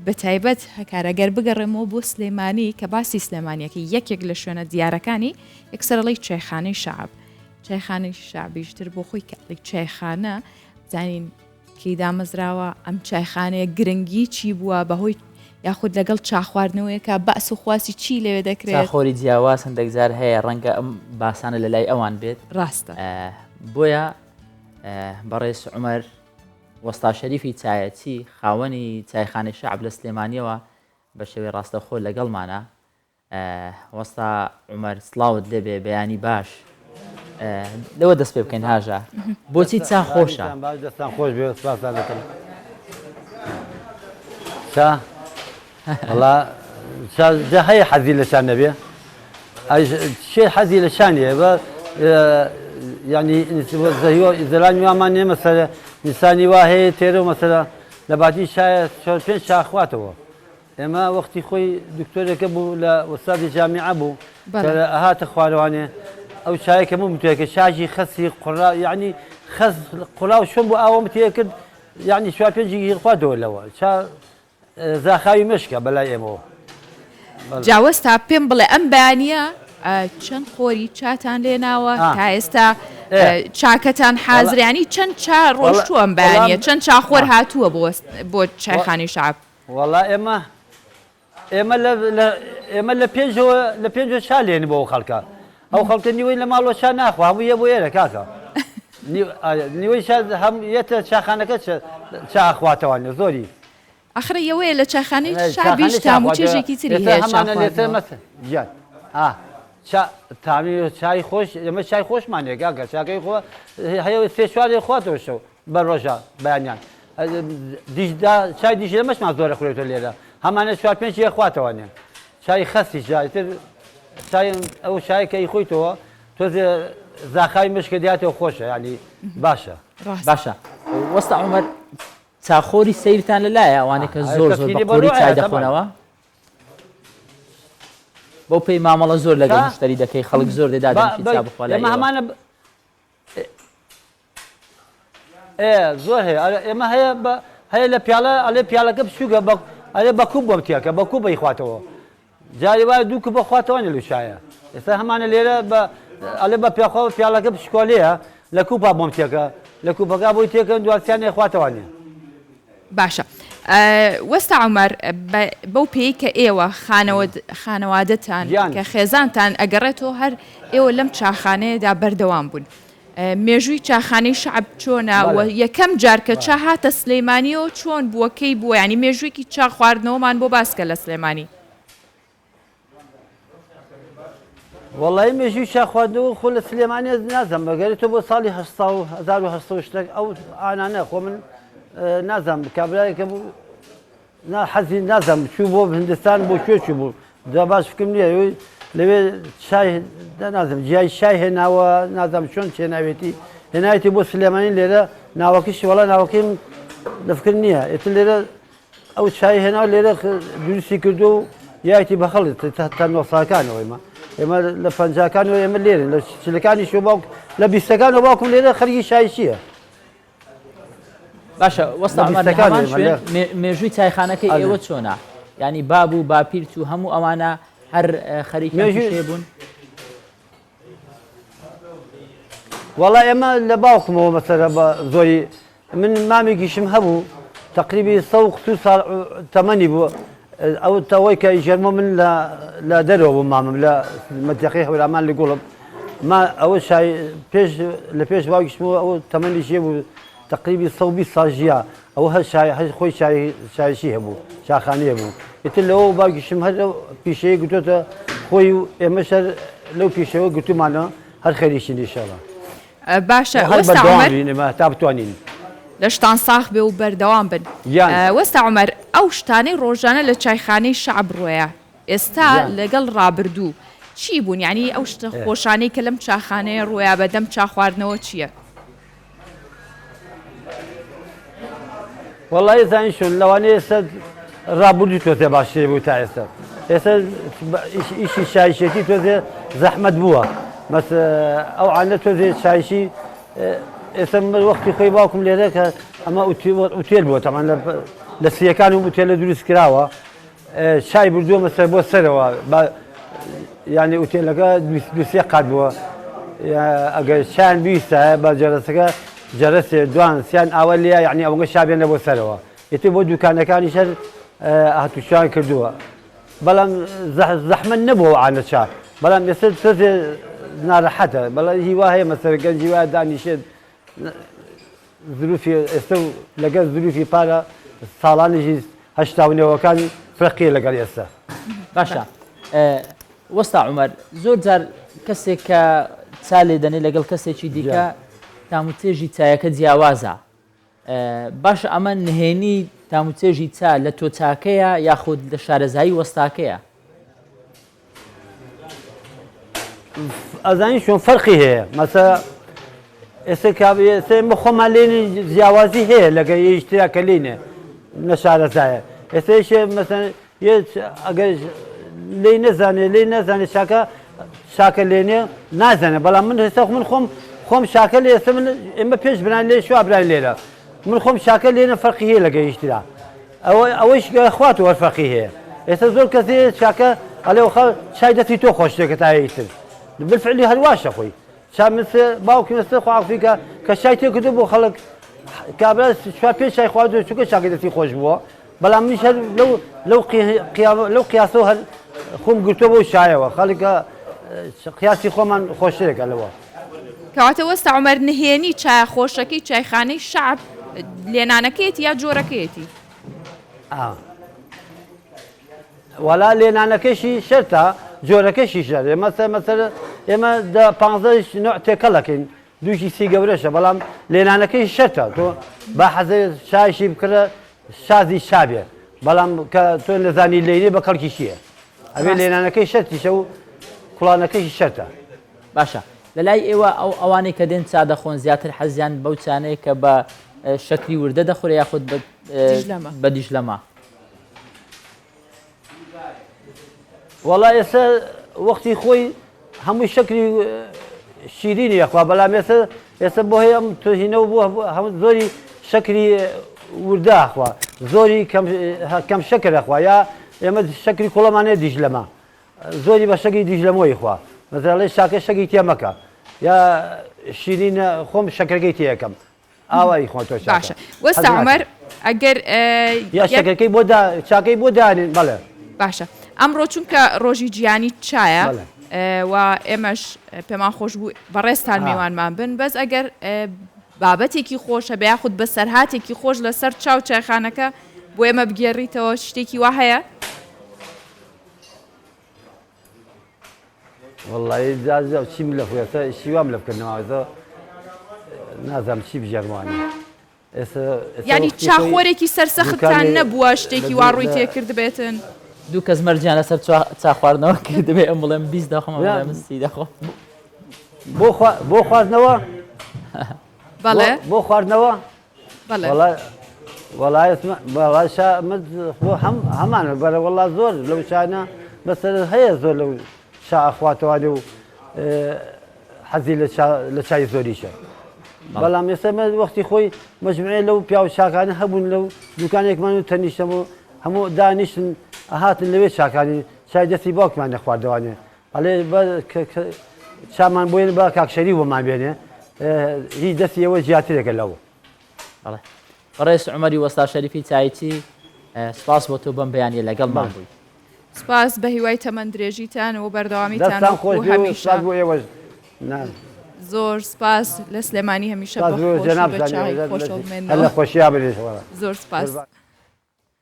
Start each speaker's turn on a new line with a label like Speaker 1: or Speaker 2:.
Speaker 1: بەتایبەت هەکار ئەگەر بگەڕێمەوە بۆ سلێمانی کە باسی سلێمانیەکە یەکێک لە شوێنە دیارەکانی یەکسەر ئەڵێی چایخانەی شەعب چایخانەی شەعبیشتر بۆ خۆی کە ئەڵێی چایخانە بزانین کەی دامەزراوە ئەم چایخانەیە گرنگی چی بووە بەهۆی یاخود لەگەڵ چاخواردنەوەیەکە بەس و خواسی چی لەوێ دەکرێت
Speaker 2: خۆری جیاواز هەندێک جار هەیە ڕەنگە ئەم باسانە لە لای ئەوان بێت
Speaker 1: ڕاستە
Speaker 2: بۆیە بەڕێز عمر وەستا شەریفی چایەچی خاوەنی چایخانەی شەعب لە سلێمانیەوە بە شێوەی ڕاستەوخۆ لەگەڵمانە. وەستا عومەر سڵاوت لێبێ بەیانی باش. لەوە دەست پێ بکەین هاژە بۆچی چا خۆشە؟
Speaker 3: باش دەستان خۆش بێ سپاستان دەکەم. چا وەڵا چا جا هەیە حەزی لە چا نەبێ شێ حەزی لە شان هەیە بە یعنی زەلامی وامان نیە مەسەلە نیسانی وا هەیە تێرە و مەسەلە لە باتی شایە چوار پێنج شا خواتەوە ئێمە وەختی خۆی دکتۆرێکە بوو لە وەستادی جامیعە بوو کە هاتە خوارەوانێ ئەو چایە کە من تێکە شاژی خەسی قڕا یعنی خەس قڕا و شۆن بۆ ئاوم تێکرد یعنی چوار پێنجی خواتەوە لەوە چا زاخاوی مشکە بەلای ئێمەوە.
Speaker 1: جا وەستا پێم بڵێ ئەم بەیانیە چەند قۆری چاتان لێ ناوە تا ئێستا چاکەتان حازریانی چەند چا ڕۆشتووە ئەم بەیانیە چەند چاخۆر هاتووە بۆ بۆ چایخانی شعب
Speaker 3: وەڵا ئێمە ئێمە لە ئێمە لە پێنجەوە لە پێنجەوە چا لێن بۆ خەڵکە ئەو خەڵکە نیوەی لە ماڵەوە چا ناخوا هەموو یە بۆ ئێرە کاکە نیوەی چا هەم یەتە چاخانەکە چا ئەخواتەوانێ زۆری
Speaker 1: ئەخر یەوەیە لە چایخانەی شەعبیش تام و چێژێکی تری هەیە چا خواردنەوە.
Speaker 3: گیان ئا چا تامی چای خۆش ئێمە چای خۆشمان هەیە کاکە چاکەی خۆ هەیە سێ چوارێ خواتەوە شەو بە ڕۆژە بەیانیان دیشدا چای دیژلەمەشمان زۆرە خورێتەوە لێرە هەمانە چوار پێنج یە خواتەوانێ چای خەستی جایتر چای ئەو چای کە ئیخۆیتەوە تۆزێ زاخاوی مشکە دیاتەوە خۆشە ینی باشە
Speaker 2: باشە وەستا عمر چاخۆری سەیرتان لەلایە ئەوانەی کە زۆر زۆر بە قۆری چای دەخۆنەوە بەو پێی مامەڵە زۆر لەگەڵ مشتری دەکەی خەڵک زۆر دێدا چا بخوا لای
Speaker 3: هەمانە زۆر هەیە ئێمە هەیە هەیە لە پیاڵە ئەلێ پیاڵەکە بچووکە بە ئەلێ بە کوب بۆم تیاکە بە کوب بەیخواتەوە جاری وایە دوو کوپە خواتەوە نیە لەو چایە ئێستا هەمانە لێرە بە ئەڵێ بە پیاخوا پیاڵەکە بچکۆلەیە لە کوپا بۆم تێکە لە کوپەکە بۆی تێکەن دواسیان خواتەوە نیە.
Speaker 1: باشە وەستا عومەر بەو پێی کە ئێوە خانەوادەتان کە خێزانتان ئەگەڕێتەوە هەر ئێوە لەم چاخانەیەدا بەردەوام بوون مێژووی چاخانەی شەعب چۆنە و یەکەم جار کە چا هاتە سلێمانیەوە چۆن بووە کەی بووە یانی مێژوویەکی چا خواردنەوەمان بۆ باس کە لە سلێمانی.
Speaker 3: وەڵایی مێژووی چا خواردنەوە خۆ لە سلێمانی نازانم بەگەرێ تۆ بۆ ساڵی هەشتا و 1800 شتێک ئەو ئانانە خۆ من نازانم کابرایەکە بوو نا حەزی نازانم چوو بۆ هندستان بۆ کوێ چوو بوو جا باش فکرم نییە ئەوی لەوێ چای نازم جیای چای هێناوە نازم چۆن چێناوێتی هێناوێتی بۆ سلێمانی لێرە ناوەکەشی وەڵا ناوەکەیم لە فکر نییە ئێتر لێرە ئەو چای هێناو لێرە دروستی کردو و یایتی بە خەڵک تا نۆساکانەوە ئێمە ئێمە لە پەنجاکانەوە ئێمە لێرن لە چلەکانی شۆ باوک لە بیستەکانەوە باوکم لێرە خەریکی چایچییە
Speaker 2: باشە وەستا عومەر لە هەمان شوێن مێژووی چایخانەکەی ئێوە چۆنە ینی باب و باپیرت و هەموو ئەوانە هەر خەریکی مێژووی بوون
Speaker 3: وەڵا ئێمە لە باوکمەوە مەسەرە بە زۆری من مامێکیشم هەبوو تقریبی سە و قسوور ساڵ تەمەنی بوو ئەو تەوەی کە ژەرمە من لە لە دەرەوە بوو مامم لە مەتەقی هەورامان لە گوڵم ما ئەوە شای پێش لە پێش باوکیشمەوە ئەو تەمەنی ژێ بوو تقریبی 120 ساڵ ژیا ئەوە هەر شای هەر خۆی شای شایشی هەبوو شاخانەیە بوو ئیتر لەوە باوکیشم هەر لەو پیشەیە گرتۆتە خۆی و ئێمەش هەر لەو پیشەوە گرتومانە هەر خەریکین ئیشەڵا
Speaker 1: باشە
Speaker 3: هەر
Speaker 1: وەستا
Speaker 3: بەردەوام
Speaker 1: عومەر
Speaker 3: بین ئێمە تا بتوانین.
Speaker 1: لەشتان ساخ بێ و بەردەوام بن.
Speaker 3: گیان.
Speaker 1: وەستا عومەر ئەو شتانەی ڕۆژانە لە چایخانەی شەعب ڕۆیە ئێستا
Speaker 3: گیان.
Speaker 1: لەگەڵ ڕابردوو چی بوون یانی ئەو شتە
Speaker 3: ئێ.
Speaker 1: خۆشانەی کە لەم چاخانەیە ڕۆیا بە دەم چا خواردنەوە چییە؟
Speaker 3: وەڵایی زانی چۆن لەوانەیە ئێستا ڕابردوو تۆزێ باشتر بوو تا ئێستا ئێستا ئیشی شایشێتی تۆزێ زەحمەت بووە مەس ئەو عانە تۆزێ شایشی ئێستا من وەختی خۆی باوکم لێرە کە ئەمە ئوتێل بووە تەمان لە لە سیەکان و ئوتێلە دروست کراوە چای بردووە مەسەر بۆ سەرەوە بە یعنی ئوتێلەکە دوسێ قات بووە ئەگەر چیان بیستە بە جەرەسەکە جەرەسێ دوان سیان ئاوە لێ یعنی ئەوەنگە شابێن لە بۆ سەرەوە ئیتر بۆ دوکانەکانی شەر هاتوچویان کردووە بەڵام زەحمەت نەبووە عانە چا بەڵام ئێستا تۆزێ ناڕەحەتە بەڵام هیوا هەیە مەسەر گەنجی وایە دانیشێت زروفی ئێستا و لەگەڵ زروفی پارە ساڵانیشی هەشتا و نەوەکان فرەقیە لەگەڵ ئێستا.
Speaker 2: باشە وەستا عومەر زۆر جار کەسێک کە چا لێ دەنێ لەگەڵ کەسێکی دیکە تام و چێژی چایەکە جیاوازە باشە ئەمە نهێنی تام و چێژی چا لە تۆ چاکەیە یاخود لە شارەزایی وەستاکەیە؟
Speaker 3: ئەزانی چۆن فەرقی هەیە مەسە ئێستا ئێستا ئێمە خۆمان لێنی جیاوازی هەیە لەگە یشترا کە لینێ نەشارەزایە ئێستا یشێ مەسەن ئەگەر لی نەزانێ لی نەزانێ چاکە چاکە لێنێ نازانێ بەڵام من هێستا من خۆم خۆم شاکە لێ ئێستا من ئێمە پێش بران لێ شوا برای لێرە من خۆم شاکە لێنە فەرقی هەیە لەگە یشترا ئەوە ئەوەیش گە خوات وەر فەقی هەیە ئێستا زۆر کەس هەیە چاکە ئەڵێ وخە چای دەستی تۆ خۆشترە تا هی تر بالفعلی هەر واشە خۆی چا من سێ باوکی من سێ خوا عەفوی کە کە چای تێ کردو بۆ خەڵک کابرا چوار پێنج چای خواردو چونکە چاکەی دەستی خۆش بووە بەڵام منیش هەر لەو لەو قیامە لەو قیاسەوە هەر خۆم گرتووە بەو چایەوە خەڵک قیاسی خۆمان خۆشترێکە لەوە.
Speaker 1: کەواتە وەستا عومەر نهێنی چایە خۆشەکەی چایخانەی شەعب لێنانەکەیەتی یا جۆرەکەیەتی؟
Speaker 3: وەلا لێنانەکەشی شەرتە جۆرەکەشی شەر ئێمە مەسەر ئێمە دە پانزە نوع تێکەڵەکەین دووشی سی گەورەشە بەڵام لێنانەکەی شەرتە تۆ با حەزە شایشی بکرە شازی شابێ بەڵام کە تۆ نەزانی لێنێ بە کەڵکی چییە ئەبێ لێنانەکەی شەرتیشە و کوڵانەکەشی شەرتە.
Speaker 2: باشە لەلای ئێوە ئەو ئەوانەی کە دێن چا دەخۆن زیاتر حەزیان بەو چانەیە کە بە شەکری وردە دەخورێ یاخود بە دیژلەمە؟
Speaker 3: وەڵا ئێستا وەختی خۆی هەمووی شەکری شیرینی یەخوا بەڵام ئێستا ئێستا بۆ هەیە ئەم تۆهینە و بۆ هەموو زۆری شەکری وردە ئەخوا زۆری کەم کەم شەکر ئەخوا یا ئێمە شەکری کوڵەمان هەیە دیژلەمە زۆری بە شەکری دیژلەمۆی خوا مەسەلەن ئەڵێ شاکە شەکری تێ مەکە یا شیرینە خۆم شەکرەکەی تێ ئەکەم ئاوایی خۆ تۆ چاکە
Speaker 1: باشە وەستا عومەر ئەگەر
Speaker 3: یا شەکرەکەی بۆ دا چاکەی بۆ دانێن بەڵێ.
Speaker 1: باشە ئەمڕۆ چونکە ڕۆژی جیهانی چایە و ئێمەش پێمان خۆش بوو بەڕێزتان میوانمان بن بەس ئەگەر بابەتێکی خۆش هەبێ یاخود بەسەرهاتێکی خۆش لەسەر چاو چایخانەکە بۆ ئێمە بگێڕیتەوە شتێکی وا هەیە؟
Speaker 3: وەڵی جا چیم لە خۆێستا شیوام لە بکردنەوە نازانم چی بژێرمانی
Speaker 1: یانی چاخۆرێکی سەرسەختتان نەبووە شتێکی وا ڕووی تێکردبێتن؟
Speaker 2: دوو کەس مەرجیان لەسەر چا خواردنەوە کردبێ ئەم بڵێم 20 دەخۆم ئەم بڵێم سی دەخۆم.
Speaker 3: بۆ بۆ خواردنەوە؟
Speaker 1: بەڵێ.
Speaker 3: بۆ خواردنەوە؟
Speaker 1: بەڵێ.
Speaker 3: وەڵا وەڵا وەڵا شا من خۆ هەم هەمانە بەرە وەڵا زۆر لەو شانە بەسەر هەیە زۆر لەو شا ئەخواتەوانێ و حەزی لە چای زۆریشە. بەڵام ئێستا من وەختی خۆی مەجموعەیە لەو پیاو چاکانە هەبوون لەو دوکانێکمان و تەنیشتەم و هەموو دانیشتن ئەهاتن لەوێ چاکانی چای دەستی باوکمان نەخواردەوانێ ئەڵێ چامان بۆێن با کاک شەریف بۆمان بێنێ هی دەستی ئەوە زیاترێکە لەو.
Speaker 2: بەڵێ بەڕێز عومەری وەستا شەریفی چایچی سپاس بۆ تۆ بەم بەیانیە لەگەڵمان بووی.
Speaker 1: سپاس بە هیوای تەمەن درێژیتان و بەردەوامیتان
Speaker 3: دەستان خۆش
Speaker 1: وەکو
Speaker 3: بێ و
Speaker 1: هەمیشە.
Speaker 3: سپاس بۆ ئێوەش. نا.
Speaker 1: زۆر سپاس لە سلێمانی هەمیشە
Speaker 3: سپاس
Speaker 1: بە
Speaker 3: بۆ
Speaker 1: خۆشی
Speaker 3: جەنابتان
Speaker 1: بە چای
Speaker 3: ئێوە
Speaker 1: خۆشەوە
Speaker 3: هەر لە
Speaker 1: بمێننەوە.
Speaker 3: خۆشیا بن.
Speaker 1: زۆر سپاس.
Speaker 3: قوربان.